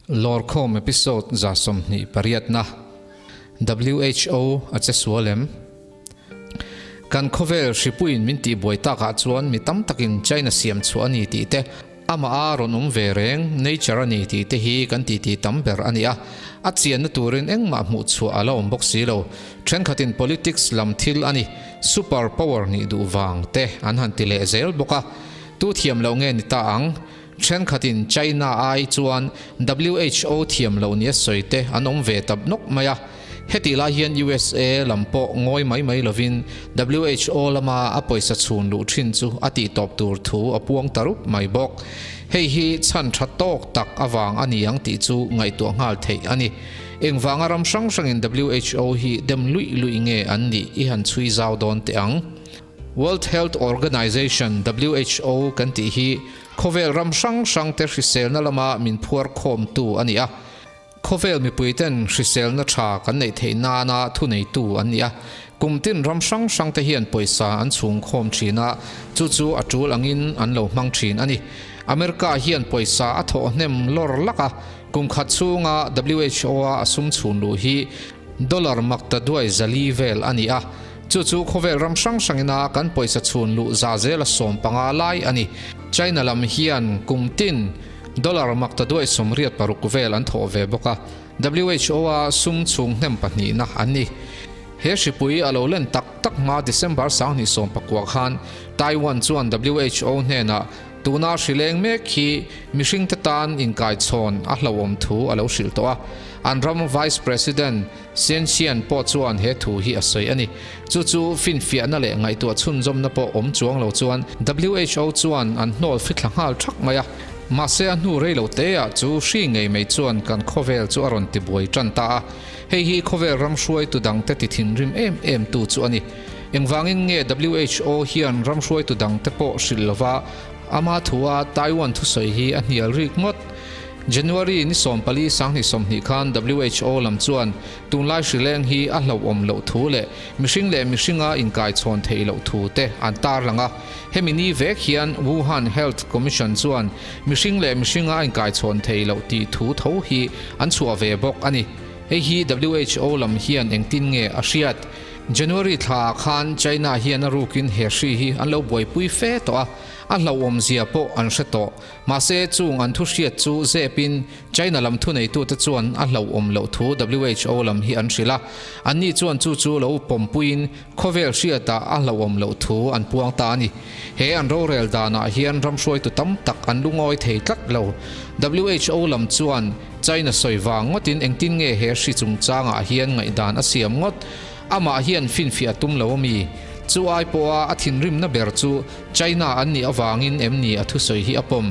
Lawrkhawm episode 28 na WHO a che sual em? Kan khawvel hripuiin min tihbuai takah chuan mi tam takin China siam chhuah a ni tih te, amah a rawn awm ve reng, nature a ni tih te hi kan titi tam ber a ni a. A chianna turin engmah hmuh chhuah a la awm bawk si lo. Thenkhatin politics lam thil a ni, super power nih duh vang te an han ti leh zel bawk a. Tu thiam loh nge ni ta ang? Thenkhatin China ai chuan WHO thiam loh nia sawi te an awm ve tap nawk mai a. Hetih lai hian USA lam pawh ngawi mai mai lovin WHO lama a pawisa chhun luh thin chu a tihtawp tur thu a puang ta rup mai bawk. Hei hi chhan tha tawk tak avang a ni ang tih chu ngaihtuah nghal theih a ni. Engvanga ram hrang hrangin WHO hi dem luih luih nge an nih i han chhui zau dawn teh ang. World Health Organization, who, kan tih hi khawvel ram hrang hrangte hriselna lama min phuar khawmtu a ni a. Khawvel mipuiten hriselna tha kan neih theih nana thuneitu an ni a. Kum tin ram hrang hrangte hian pawisa an chhung khawm thin a, chu chu a tul angin an lo hmang thin a ni. America hian pawisa a thawh hnem lawr lak a, kum khat chhunga WHO-a a sum chhun luh hi Dollar makta duai 400 vel a ni a, chu chu khawvel ram hrang hrangina kan pawisa chhun luh za zela 15 lai a ni. China lam hian kum tin dollar makta duai 86 vel an thawh ve bawk a, WHO-a sum chhung hnem pahnihna an ni. He hripui a lo len tak tak hma December 2019 khan Taiwan chuan WHO hnenah Tuna hrileng mek hi mihringte tan inkaichhawn a hlauhawm thu a lo hrilh tawh a, an ram Vice President Sien Xian pawh chuan he thu hi a sawi a ni. Chu chu finfiahna leh ngaihtuah chhunzawmna pawh awm chuang lo chuan WHO chuan an hnawl fithla nghal thak mai a. Mahse a hnu rei lo teah chu hri ngei mai chuan kan khawvel chu a rawn tibuai tan ta a, hei hi khawvel ram hruaitu dangte ti thinrim em em tu chu a ni. Engvangin nge WHO hian ram hruaitu dangte pawh hrilh lova ama thua Taiwan thusawi hi a hnial rik ngawt? January ni 14 2020 khan WHO lam chuan tunlai hrileng hi a hlauhawm loh thu leh mihring leh mihringa inkaichhawn theih loh thu te an tarlang a. Hemi ni vek hian Wuhan Health Commission chuan mihring leh mihringa inkaichhawn theih loh tih thu tho hi an chhuah ve bawk a ni. Hei hi WHO lam hian engtin nge a hriat? January thla ah khan China hian a rukin he hri hi an lo buaipui fe tawh a, a hlauhawmzia pawh an hre tawh. Mahse, chung an thu hriat chu zepin China lam thuneitute chuan a hlauhawm loh thu WHO lam hi an hrilh a, anni chuan chu chu lo pawmpuiin khawvel hriatah a hlauhawm loh thu an puang ta a ni. He an rorel danah hian ram hruaitu tam tak an lungawi thei tlat lo. WHO lam chuan China sawi vang ngawtin engtin nge he hri chungchangah hian ngaihdan a siam ngawt? Amah hian finfiah a tum lo a mi? Chu ai pawha a thinrimna ber chu China an nih avangin em ni a thusawi hi a pawm?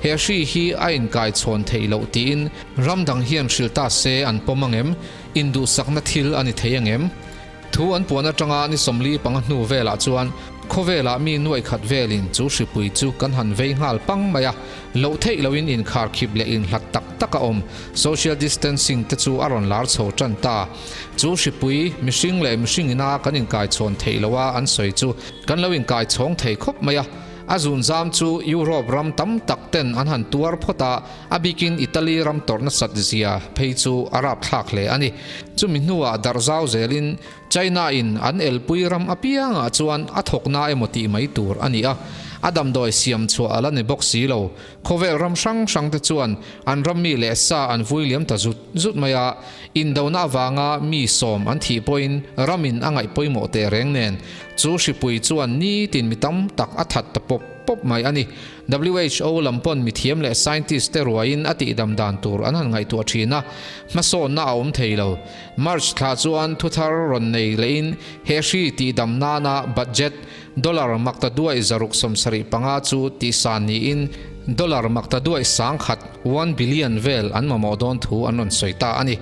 He hri hi a inkaichhawn theih loh tiin ram dang hian hrilh ta se an pawm angem? Induhsakna thil a ni thei angem? Thu an puan atanga ni 45 hnu velah chuan khawvelah mi nuaih khat velin chu hripui chu kan han vei nghal pang mai a, loh theih loin inkharkhip leh inhlat tak tak a awm, social distancing te chu a rawn lar chho tan ta. Chu hripui mihring leh mihring ina kan inkaichhawn theih loha an sawi chu kan lo inkaichhawng thei khawp mai a, a zunzam chu Europe ram tam tak ten an han tuar phawt a, A bikin Italy ram tawrh nasat zia phei chu a rapthlak hle a ni. Chumi hnuah darh zau zelin China in an elpui ram apiangah chuan a thawkna emaw tih mai tur a ni a, a damdawi siam chhuah a la ni bawk si lo. Khawvel ram hrang hrang te chuan an ram mi leh sa an vui liam ta zut zut mai a, indona avanga mi sawm an thih pawhin ramin a ngaih pawimawh teh reng nen chu hripui chuan nitin mi tam tak a that ta pawp pawp mai a ni. WHO lam pawn mithiam leh scientist te ruaiin a tihdam dan tur an han ngaihtuah thin a, hmasawnna a awm thei lo. March thla chuan thuthar rawn nei lehin he hri tihdam nana budget dollar makta duai 675 chu tihsan niin dollar makta duai 1000, one billion, vel an mamawh dawn thu an rawn sawi ta a ni.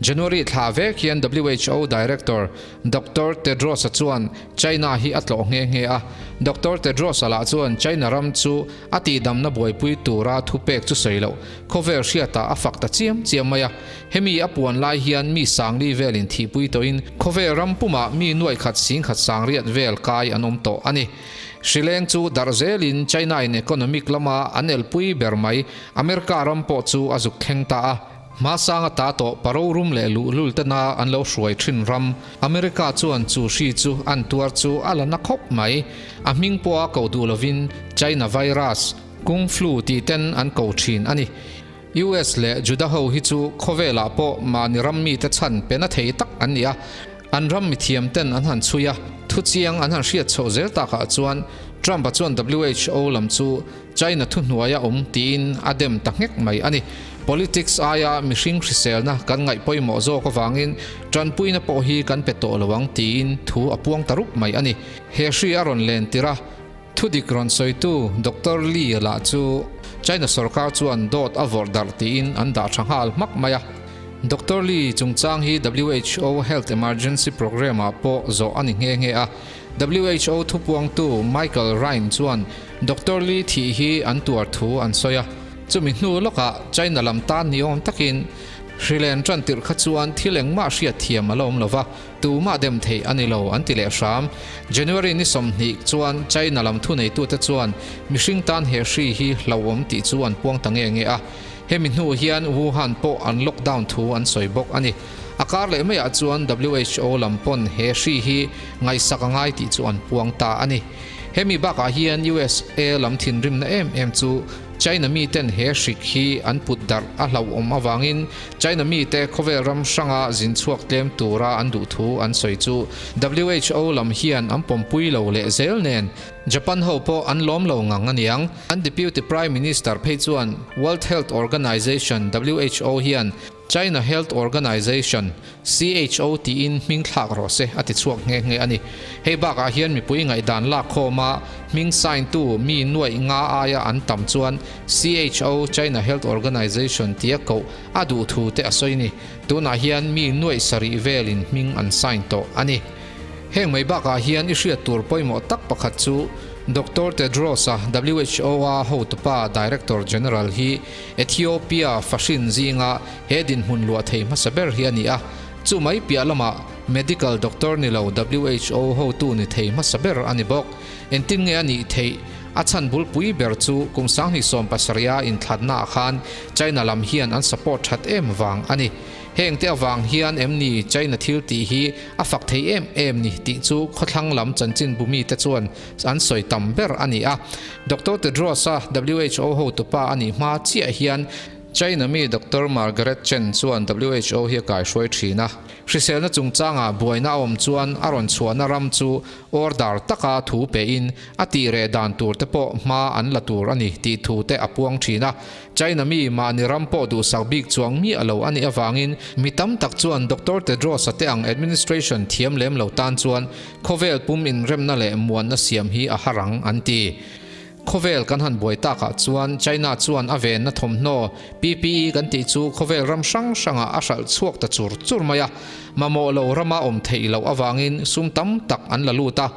January thla vek hian WHO director Doctor Tedros-a chuan China hi a tlawh nghe nghe a, Doctor Tedros-a lah chuan China ram chu a tihdamna buaipui tura thupek chu sawi loh khawvel hriatah a fak ta chiam chiam mai a. Hemi a puan lai hian mi sangli velin thihpui tawhin khawvel ram pumah mi nuaih khat 10,100 vel kai an awm tawh a ni. Hrileng chu darh zelin China in economic lama an elpui ber mai America ram pawh chu a zuk thleng ta a. Hmasang a ta tawh paro rum leh luhlul tena an lo hruai thin ram America chuan chu hri chu an tuar chu a la na khawp mai. A hming pawha ko duh lovin China virus, Kung Flu tih ten an ko thin a ni. US leh Juda ho hi chu khawvelah pawh mahni ram mite chhan pe na thei tak an ni a, an ram mithiam ten an han chhui a, thuchiang an han hriat chhoh zel takah chuan Trump-a chuan WHO lam chu China thuhnuaia awm tiin a dem ta nghek mai a ni. Politics aia mihring hriselna kan ngaih pawimawh zawk avangin tanpuina pawh hi kan pe tawh lo ang tiin thu a puang ta rup mai a ni. He hri a rawn len tir a. Thudik rawn sawitu Doctor Li lah chu China sorkar chuan dawt a vawrh darh tiin an dah tha nghal hmak mai a. Doctor Li chungchang hi who Health Emergency Programme ah pawh zawh a ni nghe nghe a. Who thupuangtu Michael Ryan chuan Doctor Li thih hi an tuar thu an sawi a. Chumi hnu lawkah China lam tan ni awm takin hrilen tan tirh kha chuan thil engmah hriatthiam a la awm lo va. Tumah dem theih a ni lo an ti leh hram. January ni 20 chuan China lam thuneitute chuan mihring tan he hri hi hlauhawm tih chu an puang ta nge nge a. Hemi hnu hian Wuhan pawh an lockdown thu an sawi bawk a ni. A kar leh maiah chuan who lam pawn he hri hi ngaihsak a ngai tih chu an puang ta a ni. Hemi bakah hian USA lam thinrimna em em chu China miten he hrik hi an put darh a hlauhawm avangin China mite khawvel ram hranga zin chhuak tlem tura an duh thu an sawi chu who lam hian an pawmpui lo leh zel nen Japan ho pawh an lawm lo ngang aniang. An Deputy Prime Minister phei chuan World Health Organization, who, hian China Health Organization, CHO, tiin hming thlak rawh se a ti chhuak nghe nghe a ni. Hei bakah hian mipui ngaihdan lak khawma hming sign tu mi nuaih nga aia an tam chuan CHO, China Health Organization, tia koh a duh thu te a sawi ni. Tunah hian mi nuaih sarih velin hming an sign tawh a ni. Heng mai bakah hian i hriat tur pawimawh tak pakhat chu Doctor Tedros-a WHO-a hotupa Director General hi Ethiopia fahrin zinga he dinhmun luah thei hmasa ber hi a ni a. Chu mai piah lamah medical doctor ni lo who hotu ni thei hmasa ber a ni bawk. Engtin nge a nih theih? A chhan bulpui ber chu kum 2017 a inthlatnaah khan China lam hian an support that em vang a ni. Heng te avang hian em ni China thil tih hi a fak thei em em ni tih chu khawthlang lam chanchinbu mite chuan an sawi tam ber a ni a. Doctor Tedros-a who hotupa a nih hma chiah hian China mi Doctor Margaret Chen chuan who hi a kaihruai thin a. Hriselna chungchangah buaina a awm chuan a rawn chhuahna ram chu order taka thu pein a tih reh dan tur te pawh hma an la tur a ni tih thu te a puang thin a. China mi mahni ram pawh duhsak bik chuang miah lo a nih avangin mi tam tak chuan Doctor Tedros-a te ang administration thiam lem lo tan chuan khawvel pum inremna leh muanna siam hi a har ang an ti. Khawvel kan han buai takah chuan China chuan a venna thawmhnaw, PPE kan tih chu khawvel ram hrang hrangah a hralh chhuak ta chur chur mai a. Mamawh lo rama awm theih loh avangin sum tam tak an la lut a,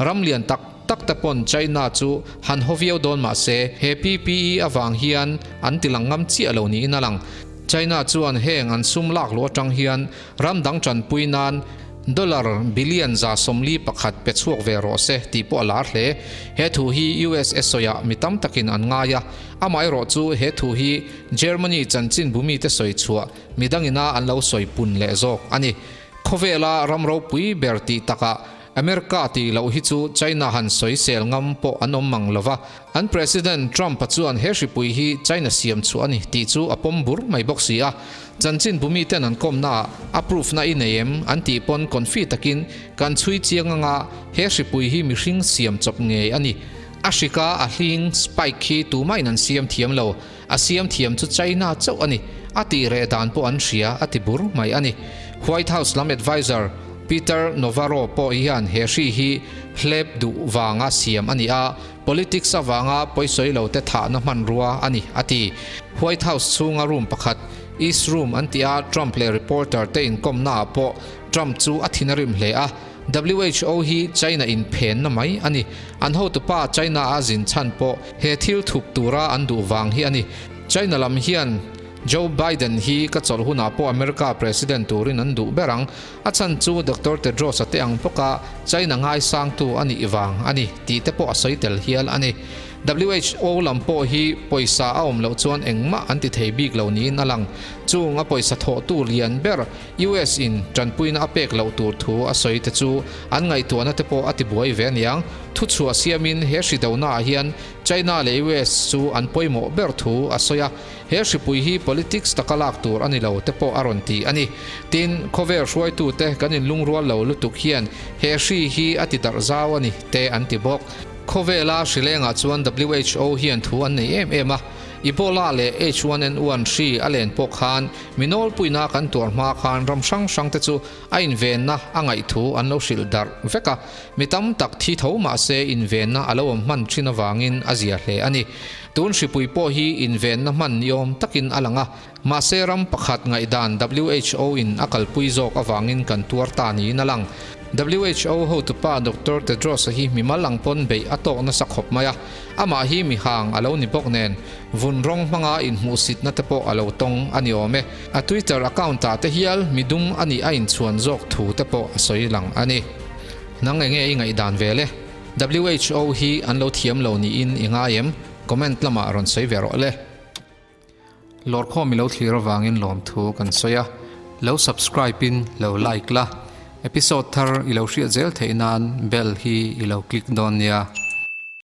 ram lian tak tak te pawn China chu han haw viau dawn mah se he PPE avang hian an ti lang ngam chiah lo niin a lang. China chuan heng an sum lak luh atang hian ram dang tanpui nan Dollar billion 41 pe chhuak ve rawh se tih pawh a lar hle. He thu hi USA sawiah mi tam takin an ngai a, amaherawh chu he thu hi Germany chanchinbu mite sawi chhuah mi dangina an lo sawi pun leh zawk a ni. Khawvela ram ropui ber tih takah America tih loh hi chu China han sawi sel ngam pawh an awm mang lova, an President Trump-a chuan he hripui hi China siam chhuah a ni tih chu a pawm bur mai bawk si a. Chanchinbu miten an kawmnaah a proof na i nei em an tih pawn confi takin kan chhui chiang anga he hripui hi mihring siam chawp ngei a ni. A hrika a hling, spike, hi tumahin an siam thiam lo, a siam thiam chu China chauh a ni, a tih reh dan pawh an hria a ti bur mai a ni. White House lam adviser Peter Navarro pawh hian he hri hi hlep duh vanga siam a ni a, politics avanga pawisawi lo te thahna hmanrua a ni, a ti. White House chhunga room pakhat, East Room an tih a Trump leh reporter te inkawmnaah pawh Trump chu a thin a rim hle a, who hi China in phenna mai a ni. An hotupa China a zin chhan pawh he thil thup tura an duh vang hi a ni. China lam hian. Joe Biden hi ka chawlh hunah pawh America President turin an duh ber ang. A chhan chu Doctor Tedros a te ang bawka China ngaisangtu a nih vang a ni tih te pawh a sawi tel hial a ni. Who lam pawh hi pawisa a awm loh chuan engmah an ti thei bik lo niin a lang. Chung a pawisa thawhtu lian ber US in tanpuina a pek loh tur thu a sawi te chu an ngaihtuahna te pawh a ti buai ve aniang. Thuchhuah siamin he hri donaah hian China leh US chu an pawimawh ber thu a sawi a, he hripui hi politics taka lak tur a ni lo te pawh a rawn ti a ni. Tin, khawvel hruaitute kan inlungrual lo lutuk hian he hri hi a ti darh zau a ni te an ti bawk. Khawvela hri lengah chuan who hian thu an nei em em a, Ebola leh H1N1 hri a len pawh khan mi nawlpuina kan tuar hma khan ram hrang hrangte chu a invenna a ngaih thu an lo hrilh darh vek a. Mi tam tak thi tho mah se invenna a lo awm hman thin avangin a zia hle a ni. Tun hripui pawh hi invenna hman ni awm takin a lang a, mahse ram pakhat ngaihdan who in a kalpui zawk avangin kan tuar ta niin a lang. Who hotupa Doctor Tedros-a hi mimal ang pawn beih a tawk nasa khawp mai a, amah hi mihang a lo ni bawk nen vun rawng hmanga inhmuhsitna te pawh a lo tawng a ni awm e. A Twitter account-ah te hial midum a nih a inchhuan zawk thu te pawh a sawi lang a ni. Nang enge i ngaihdan vel e? Who hi an lo thiam lo niin i ngai em? Comment lamah rawn sawi ve rawh le. Lawrkhawm i lo thlir avangin lawmthu kan sawi a, lo subscribe in lo like la, episode thar i lo hriat zel theih nan bell hi i lo click dawn nia.